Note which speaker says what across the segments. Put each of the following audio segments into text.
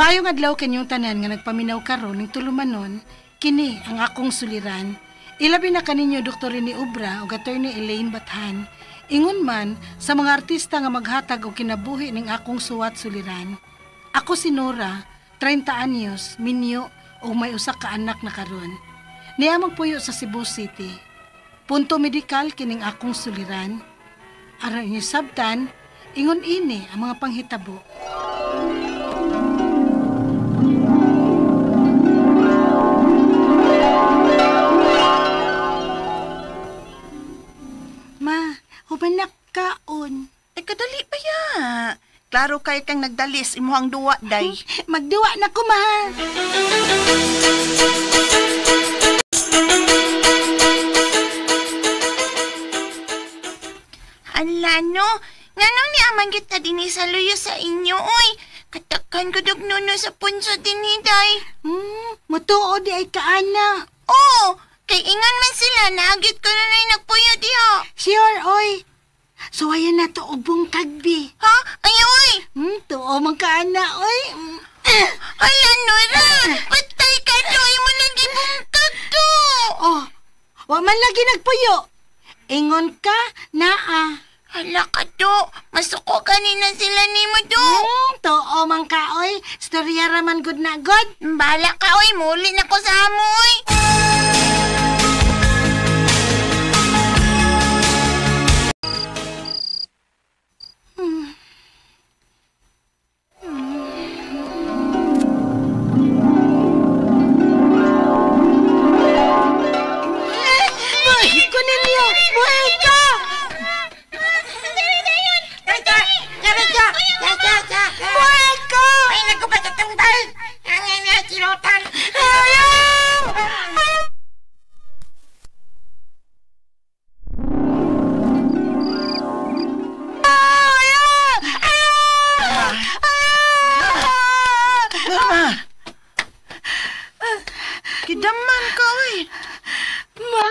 Speaker 1: Maayong adlaw kanyong tanan nga nagpaminaw karon ning tulumanon, kini ang akong suliran. Ilabi na kaninyo Dr. Rene Obra ug Attorney Elaine Bathan. Ingon man sa mga artista nga maghatag og kinabuhi ning akong suwat suliran. Ako si Nora, 30 anyos, minyo ug may usa ka anak na karon. Niya magpuyo sa Cebu City. Punto medikal kining akong suliran. Aron inyo sabtan, ingon ini ang mga panghitabo. Ma, human na kaon.
Speaker 2: Ay, kadali pa ya. Klaro kay kang nagdalis, imuhang duwa, day.
Speaker 1: Magduwa na ko, ma.
Speaker 2: Ala, no. Nganong ni amang kita din sa luyo sa inyo, oy. Katakan ko dugnuno sa punso din, day.
Speaker 1: Mutuo di ay kaana.
Speaker 2: Oo, kay ingan man sila, naagit ko na na'y nagpuyo diha.
Speaker 1: Sure, oy. So, ayan na to, ubong kagbi.
Speaker 2: Ha? Ay, oy!
Speaker 1: Tuo man kaana, oy.
Speaker 2: Ala, Nora! Patay ka to, ay mo lagi bungkag to.
Speaker 1: Oh, wa man lagi nagpuyo. Ingon ka, naa.
Speaker 2: Hala ka do, masuko kanina sila ni mo do.
Speaker 1: Tuo man ka, oy. Storya raman good na good.
Speaker 2: Bahala ka, oy. Muli na ko sa amo, oy.
Speaker 1: Buhay ko ninyo! Buhay ka! Buhay ko!
Speaker 2: Ay, nagkupa sa tungbay! Ang ina, silutan!
Speaker 1: Ayaw! Ayaw! Ayaw!
Speaker 2: Mama! Kidaman ka, oy!
Speaker 1: Ma!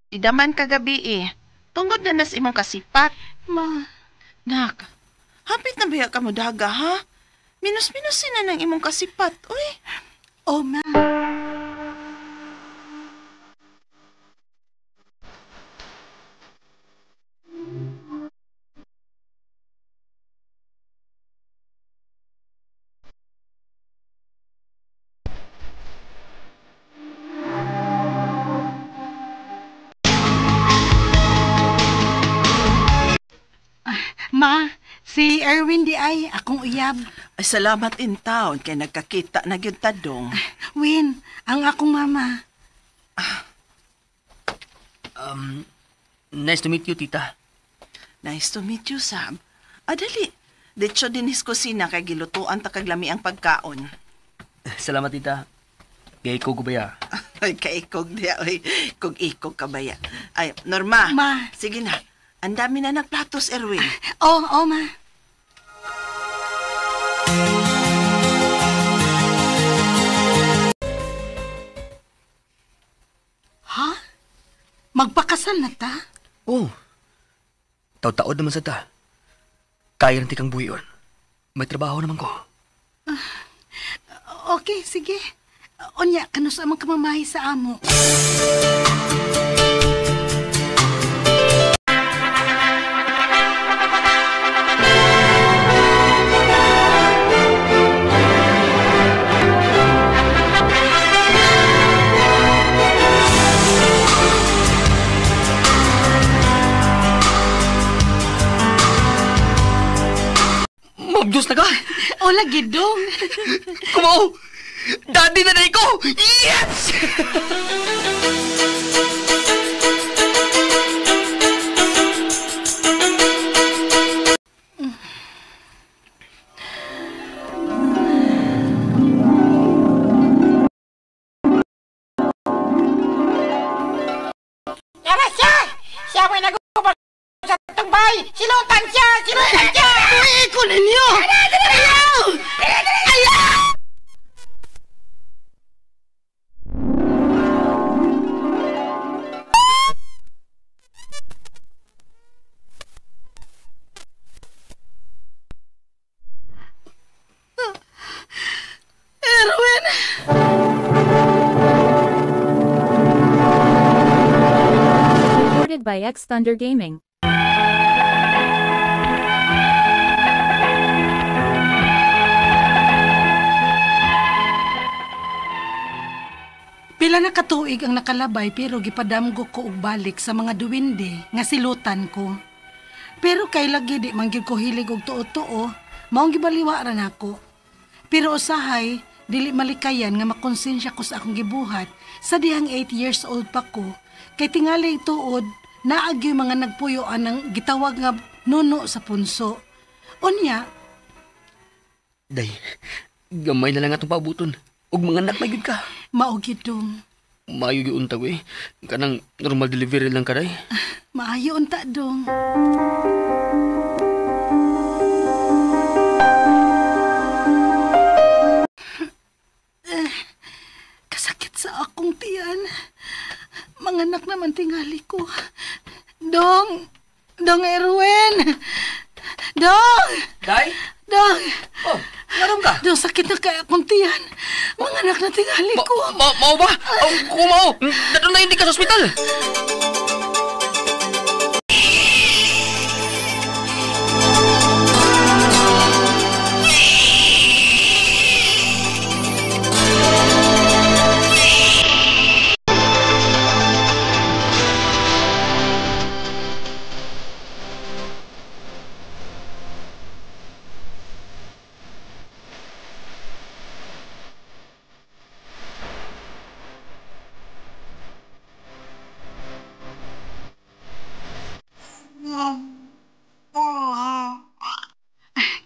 Speaker 2: Idaman kagabi eh. Tungod na nas imong kasipat.
Speaker 1: Ma.
Speaker 2: Nak, hapit na biya ka mo daga, ha? Minus-minusin na ng imong kasipat, uy.
Speaker 1: Oh, ma. Ma, si Erwin di ay akong uyab.
Speaker 2: Ay, salamat in town kay nagkakita na gyud ta dong.
Speaker 1: Win, ang akong mama.
Speaker 3: Nice to meet you, tita.
Speaker 2: Nice to meet you, Sam. Adali, ditso din his kusina kay gilutuan ta kaglami ang pagkaon.
Speaker 3: Salamat, tita. Kay ikog ko ba ya?
Speaker 2: Ay, kaikog diya, oy. Kog ikog ka ba ya? Ay, Norma.
Speaker 1: Ma.
Speaker 2: Sige na. Ang dami na nagplatos, Erwin.
Speaker 1: Oh, oh, ma. Ha? Magpakasal na ta?
Speaker 3: Oh. Taw-taod naman sa ta. Kaya rin tikang buhion. May trabaho naman ko.
Speaker 1: Okay, sige. Unya, kanus amang kamamahi sa amo.
Speaker 3: Mabdus na ka!
Speaker 1: Ola, gidong!
Speaker 3: Kumao! Daddy na na ko! Yes!
Speaker 4: Yara siya! Siya mo'y nagubag sa tungbay! Silutan siya! Silutan siya!
Speaker 1: Uy, ko ninyo! Ayaw! Ayaw!
Speaker 5: by X Thunder Gaming.
Speaker 1: Pila na katuig ang nakalabay pero gipadamgo ko og balik sa mga duwinde nga silutan ko. Pero kay lagi di man gyud ko hilig og tuo-tuo, maong gibaliwa ra nako. Pero usahay, dili malikayan nga makonsensya ko sa akong gibuhat sa dihang 8 years old pa ko, kay tingali tuod naa gyud mga nagpuyoan ng gitawag nga nuno sa punso. Unya,
Speaker 3: Day, gamay na lang atong paabuton. Ug mga anak may gyud ka.
Speaker 1: Mao gyud dong.
Speaker 3: Maayo gyud unta eh. Kanang normal delivery lang ka day.
Speaker 1: Maayo unta dong. Kasakit sa akong tiyan. Manganak naman tingali ko. Dong! Dong Erwin! Dong!
Speaker 3: Day?
Speaker 1: Dong!
Speaker 3: Oh, ngarom ka?
Speaker 1: Dong, sakit na kay akong tiyan. Manganak na tingali ko.
Speaker 3: Mao ba? Oh, kung mao, dato na hindi ka sa ospital.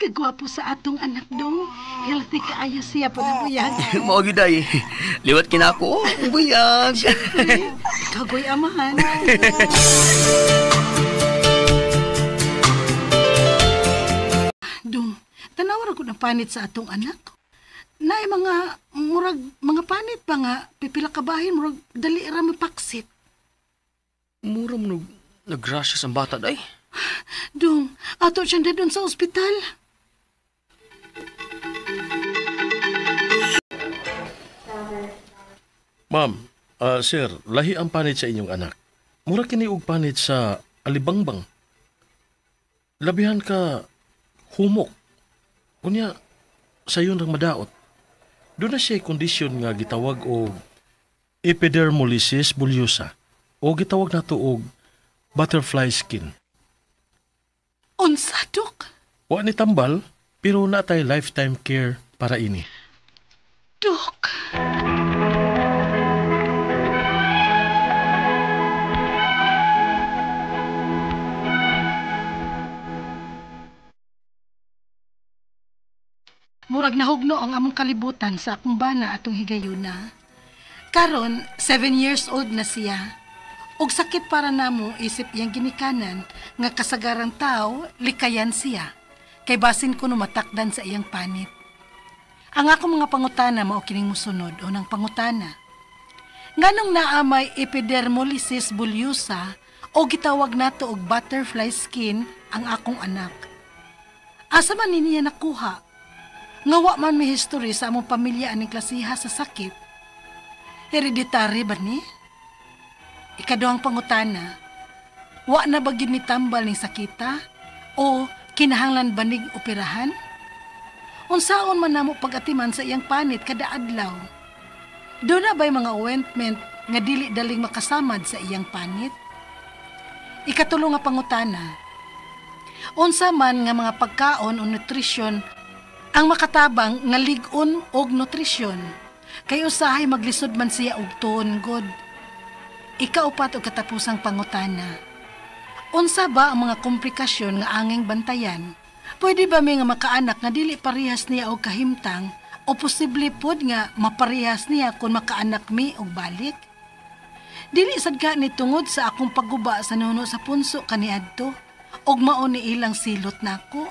Speaker 1: Kagwapo sa atong anak dong. Healthy kaayo siya panabuyag.
Speaker 3: Mao gyud day. Liwat kinako, buyag.
Speaker 1: Kagoy amahan. Dong, tanaw ra ko na panit sa atong anak. Naay mga murag mga panit pa nga pipila ka bahin murag dali ra mapaksit.
Speaker 3: Mura mo nag-rashes ang bata day.
Speaker 1: Dong, ato siyang dadon sa ospital.
Speaker 6: Ma'am, sir, lahi ang panit sa inyong anak. Mura kini og panit sa alibangbang. Labihan ka humok. Unya, sayon rang madaot. Doon na siya kondisyon nga gitawag og epidermolysis bullosa o gitawag nato og butterfly skin.
Speaker 1: Unsa, Dok?
Speaker 6: Wa ni tambal, pero natay lifetime care para ini.
Speaker 1: Dok. Murag nahugno ang among kalibutan sa akong bana atong higayuna. Karon, 7 years old na siya. Og sakit para namo isip iyang ginikanan nga kasagarang tao likayan siya. Kay basin kuno matakdan sa iyang panit. Ang akong mga pangutana mao kining mosunod. Unang pangutana. Nganong naa may epidermolysis bullosa o gitawag nato og butterfly skin ang akong anak? Asa man ni niya nakuha? Nga wa man may history sa among pamilya aning klasiha sa sakit. Hereditary ba ni? Ikaduhang pangutana, wa na ba gyud ni tambal ning sakita o kinahanglan ba nig operahan? Unsaon man namo pag-atiman sa iyang panit kada adlaw? Doon na ba'y mga ointment nga dili daling makasamad sa iyang panit? Ikatulo nga pangutana, unsa man nga mga pagkaon o nutrisyon ang makatabang nga lig-on og nutrisyon? Kay usahay maglisod man siya og tuon god. Ikaupat og katapusang pangutana, unsa ba ang mga komplikasyon nga anging bantayan? Pwede ba may nga makaanak nga dili parehas niya og kahimtang o posible pod nga maparehas niya kung makaanak mi og balik? Dili sad ka ni tungod sa akong pagguba sa nuno sa punso kaniadto og mao ni ilang silot nako.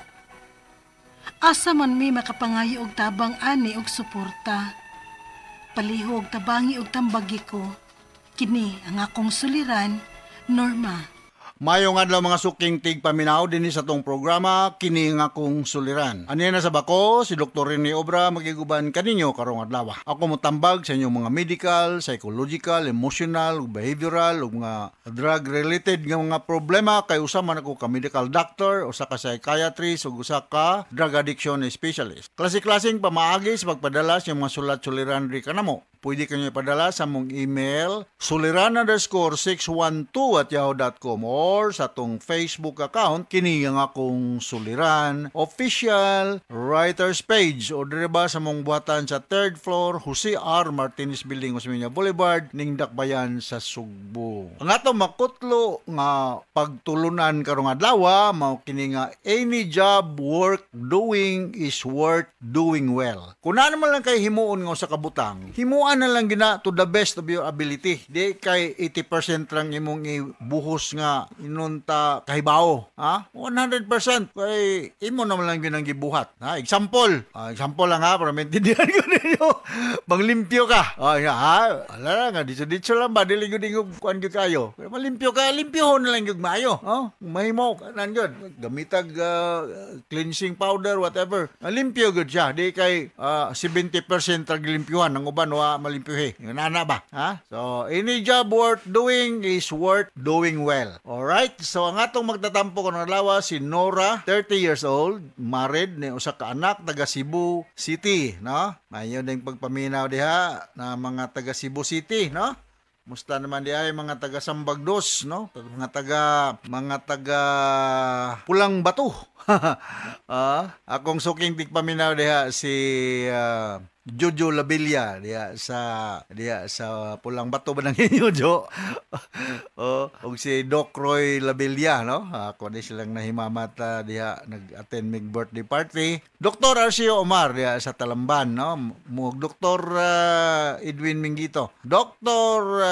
Speaker 1: Asa man mi makapangayo og tabang ani og suporta. Palihog tabangi og tambagi ko. Kini ang akong suliran, Norma.
Speaker 5: Mayong adlaw, mga suking tigpaminaw, dinhi sa atong programa "Kini nga Akong Suliran". Aniya na sa bako si Dr. Rene Obra, magiguban kaninyo karong adlaw. Ako motambag sa inyong mga medical, psychological, emotional, ug behavioral ug mga drug related nga mga problema kay usa man ako ka medical doctor, usa ka psychiatrist ug usa ka drug addiction specialist. Klase-klaseng pamaagi sa pagpadala sa inyong mga sulat suliran ri kanamo. Pwede kanyo ipadala sa among email suliran_612@yahoo.com or sa atong Facebook account, "Kini nga Akong Suliran Official Writers Page, o dire ba sa among buhatan sa third floor, Jose R. Martinez Building, Osmeña Boulevard, ning Dakbayan sa Sugbo. Ang atong makutlo nga pagtulunan karong adlaw mao kini nga any job worth doing is worth doing well. Kung naa man lang kay himuon nga usa ka butang, himuan na lang gina to the best of your ability. Di kay 80% lang imong ibuhos nga inunta kahibawo. Ha? 100% kay imo naman lang ginang gibuhat. Ha? Example, example lang ha, para maintindihan ko ninyo. Manglimpyo ka. Oh, nga, ha? Ala nga, dito-dito lang ba, dili gyud ingog kuan gyud kayo. Pero malimpyo ka, limpyohon na lang gyud maayo. Oh, mahimo kanan gyud. Gamitag cleansing powder, whatever. Limpyo gyud siya. Di kay 70% ra gilimpyuhan, ang uban wa malimpyuhe. Yung nana ba? Ha? So, any job worth doing is worth doing well. Alright? So, ang atong magtatampo karong adlaw si Nora, 30 years old, married, ni usa ka anak, taga Cebu City, no? Mayo ding pagpaminaw diha na mga taga Cebu City, no? Musta naman di ay mga taga Sambagdos, no? Mga taga Pulang Bato. Akong suking tigpaminaw diha si Jojo Labilla diha sa Pulang Bato ba nang inyo, Jo? Oh, ug si Doc Roy Labilla, no? Ako di silang nahimamat diha nag-attend mig birthday party. Dr. Arcio Omar diha sa Talamban, no? Mo Dr. Edwin Mingito. Dr.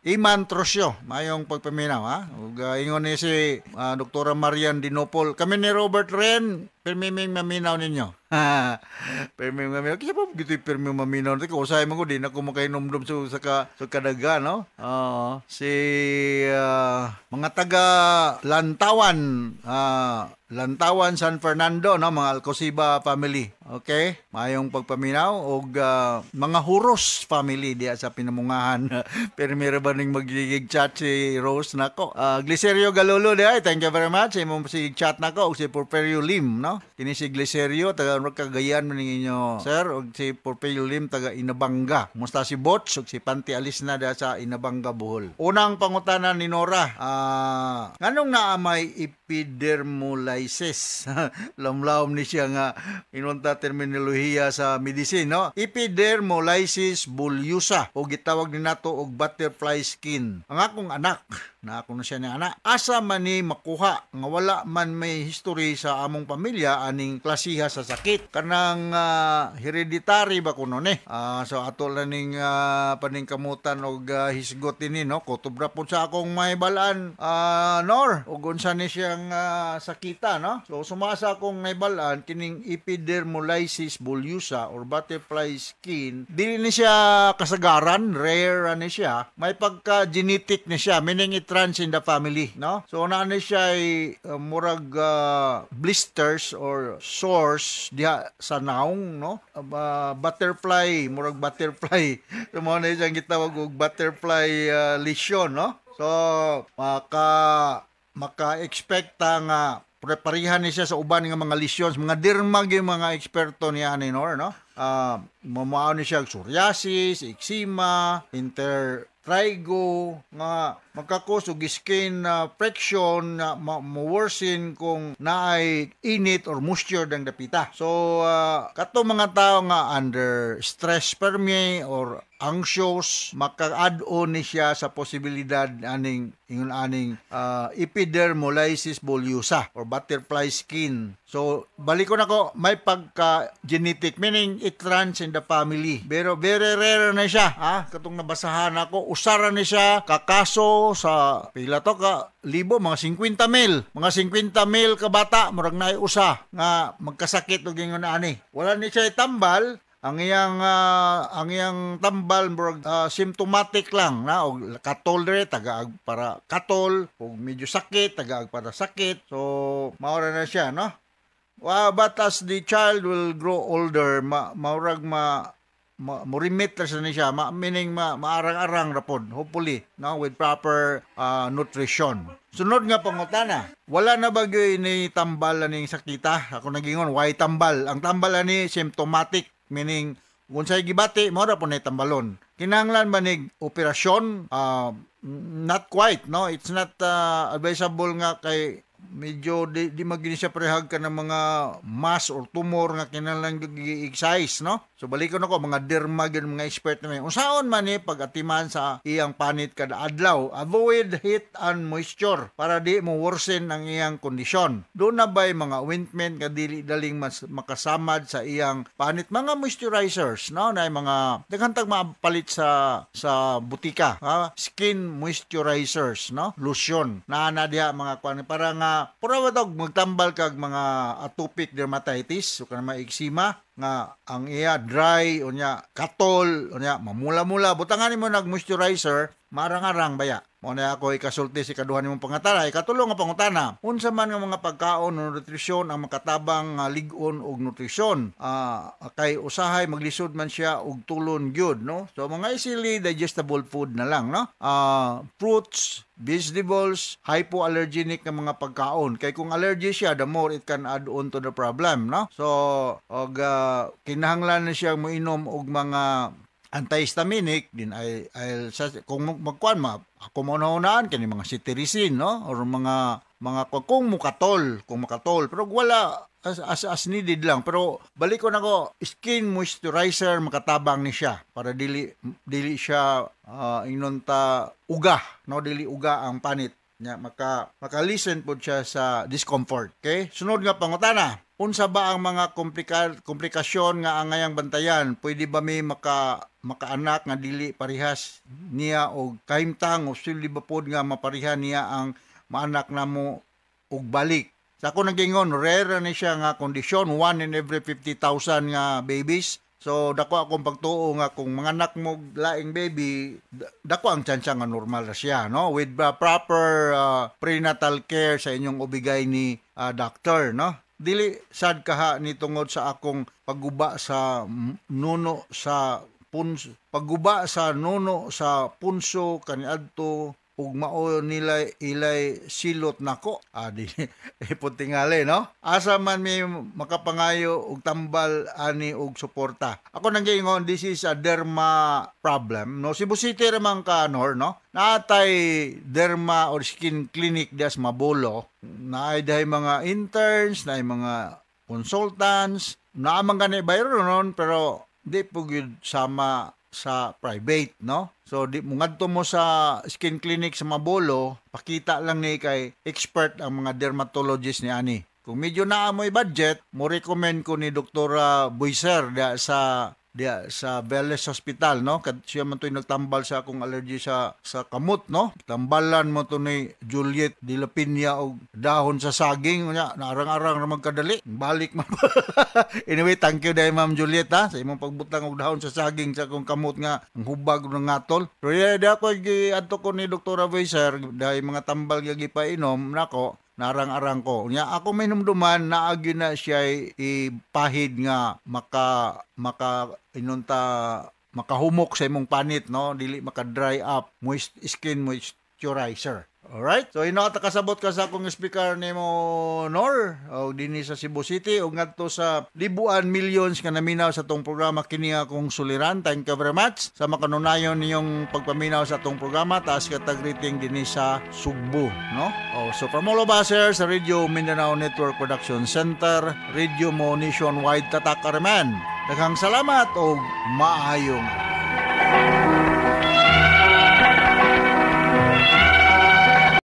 Speaker 5: Iman Trosio, mayong pagpaminaw ha. Ug ingon ni si Dr. Marian Dinopol. Kami ni Robert Ren, pirmi ming maminaw ninyo. Pirmi maminaw. Kasi pa gito pirmi maminaw. Teka, usahay mo ko, di na ko makainomdom sa kadaga, no? Oo. Si mga taga Lantawan, Lantawan San Fernando, no? Mga Alcosiba family. Okay? Mayong pagpaminaw og mga Huros family diya sa Pinamungahan. Pirmi ra ba ning magigig chat si Rose nako. Glicerio Galolo diha, thank you very much. Imong si chat nako og si Porferio Lim, no? Kini si Glicerio taga Cagayan man ninyo, sir, og si Porferio Lim taga Inabanga. Musta si Bots og si Panti Alisna diha sa Inabanga, Bohol. Unang pangutana ni Nora, nganong naa may epidermolysis? Lamlawom ni siya nga inunta terminolohiya sa medicine, no? Epidermolysis bullosa o gitawag ni nato og butterfly skin. Ang akong anak, na ako na siya ni anak, asa man ni makuha nga wala man may history sa among pamilya aning klasiha sa sakit? Kanang hereditary ba kuno ni? So ato lang ning paningkamutan og hisgot ini, no? Kutob ra pud sa akong mahibalaan, nor ug unsa ni siyang sakita, no? So sumasa akong nahibal-an, kining epidermolysis bullosa or butterfly skin, dili ni siya kasagaran, rare ani siya. May pagka genetic ni siya, meaning it runs in the family, no? So naa ni siya ay murag blisters or sores diha sa naong, no? Butterfly, murag butterfly. So mao na siyang gitawag og butterfly lesion, no? So maka-expect ta nga preparihan ni siya sa uban nga mga lesions, mga derma gyud mga eksperto niya ani nor, no? Mamao ni siya og psoriasis, eczema, intertrigo nga magka-cause og skin friction na mo-worsen kung naay init or moisture dang dapita. So kato mga tao nga under stress permi or anxious, maka-add on ni siya sa posibilidad aning ingon aning epidermolysis bullosa or butterfly skin. So balik ko nako, may pagka genetic, meaning it runs in the family. Pero very rare na siya, ha? Katong nabasahan ako, usara ni siya kakaso sa pila to ka libo, mga 50 mil. Mga 50 mil ka bata, murag naay usa nga magkasakit og ingon ani. Wala ni siya tambal. Ang iyang tambal murag symptomatic lang na, og katol dire, tagaag para katol, og medyo sakit, tagaag para sakit. So mao ra na siya, no? Wa, but as the child will grow older, maurag ma mo-remit ra sa ni siya, meaning maarang-arang ra pod, hopefully, no, with proper nutrition. Sunod nga pangutana, wala na ba gyud ni tambal aning sakita? Ako nagingon, why tambal? Ang tambal ani symptomatic, meaning kung sa'y gibati, mo ra po na tambalon. Kinahanglan ba nig operasyon? Not quite, no? It's not advisable nga kay medyo di magini siya parehag ka ng mga mass or tumor nga kinahanglan i-excise, no? So balikon ako mga derma gyud, mga expert na may. Unsaon man ni pag-atiman sa iyang panit kada adlaw? Avoid heat and moisture para di mo worsen ang iyang kondisyon. Doon na ba'y mga ointment nga dili daling mas makasamad sa iyang panit, mga moisturizers, no? Na mga daghan tag mapalit sa butika, ha? Skin moisturizers, no? Lotion. Naa na diha mga kuan para nga pura ba tog magtambal kag mga atopic dermatitis o kanang mga eczema nga ang iya dry, unya katol, unya mamula-mula, butangan nimo nag moisturizer, maarang-arang baya. Mo na ako ikasulti si kaduha nimong pangutana. Ikatulo nga pangutana, unsa man nga mga pagkaon o nutrisyon ang makatabang nga lig-on og nutrisyon? Kay usahay maglisod man siya og tulon gyud, no? So mga easily digestible food na lang, no? Fruits, vegetables, hypoallergenic nga mga pagkaon. Kay kung allergy siya, the more it can add on to the problem, no? So, og kinahanglan na siya moinom og mga antihistaminic din ay sa, kung magkuan ma ako mo naunaan kini mga cetirizine, no, or mga kung makatol, pero wala, as needed lang. Pero balik ko nako, skin moisturizer, makatabang ni siya para dili dili siya ingnon ta uga, no, dili uga ang panit nya, maka listen pod siya sa discomfort. Okay, sunod nga pangutana, unsa ba ang mga komplikasyon nga angayang bantayan? Pwede ba may makaanak nga dili parihas niya og kahimtang, o sili ba pod nga mapariha niya ang maanak namo og balik? Sa ako nagingon, rare ni siya nga kondisyon, 1 in every 50,000 nga babies. So dako akong pagtuo nga kung manganak mo laing baby, dako ang tsansa nga normal ra siya, no? With proper prenatal care sa inyong OB-GYN ni doctor, no? Dili sad kaha ni tungod sa akong pagguba sa nuno sa punso kaniadto ug mao nila ilay silot nako. Di ipon tingali, no? Asa man mi makapangayo og tambal ani og suporta? Ako nang giingon, this is a derma problem, no? Cebu City ra man ka nor, no? Naatay derma or skin clinic des Mabolo, naay dahi mga interns, naay mga consultants, naa man gani bayro nun, pero di po gyud sama sa private, no? So di mo ngadto mo sa skin clinic sa Mabolo, pakita lang ni kay expert ang mga dermatologist ni ani. Kung medyo naa mo'y budget, mo recommend ko ni Dr. Buiser diya sa Velez Hospital, no? Kad siya man to'y nagtambal sa akong allergy sa kamot, no? Tambalan mo to ni Juliet de la Peña og dahon sa saging, unya naarang-arang ra magkadali. Balik man. Anyway, thank you dahil Ma'am Juliet ha sa imong pagbutang og dahon sa saging sa akong kamot nga ang hubag ng ngatol. Pero yeah, di ako giadto ko ni Dr. Buiser dahil mga tambal nga gipainom nako, narang-arang ko. Nya ako may numduman naagi na siya ipahid nga maka maka inunta makahumok sa imong panit, no, dili maka dry up, moist skin moisturizer. Alright? So ino kasabot ka sa akong speaker nimo Nor o dinhi sa Cebu City o ngadto sa libuan millions nga naminaw sa atong programa, kini akong suliran. Thank you very much sa makanunayon niyong pagpaminaw sa atong programa. Taas katag rating dinhi sa Sugbo, no? Oh, so from all of us here sa Radio Mindanao Network Production Center, Radio Mo Nationwide, Tatak Arman. Daghang salamat og maayong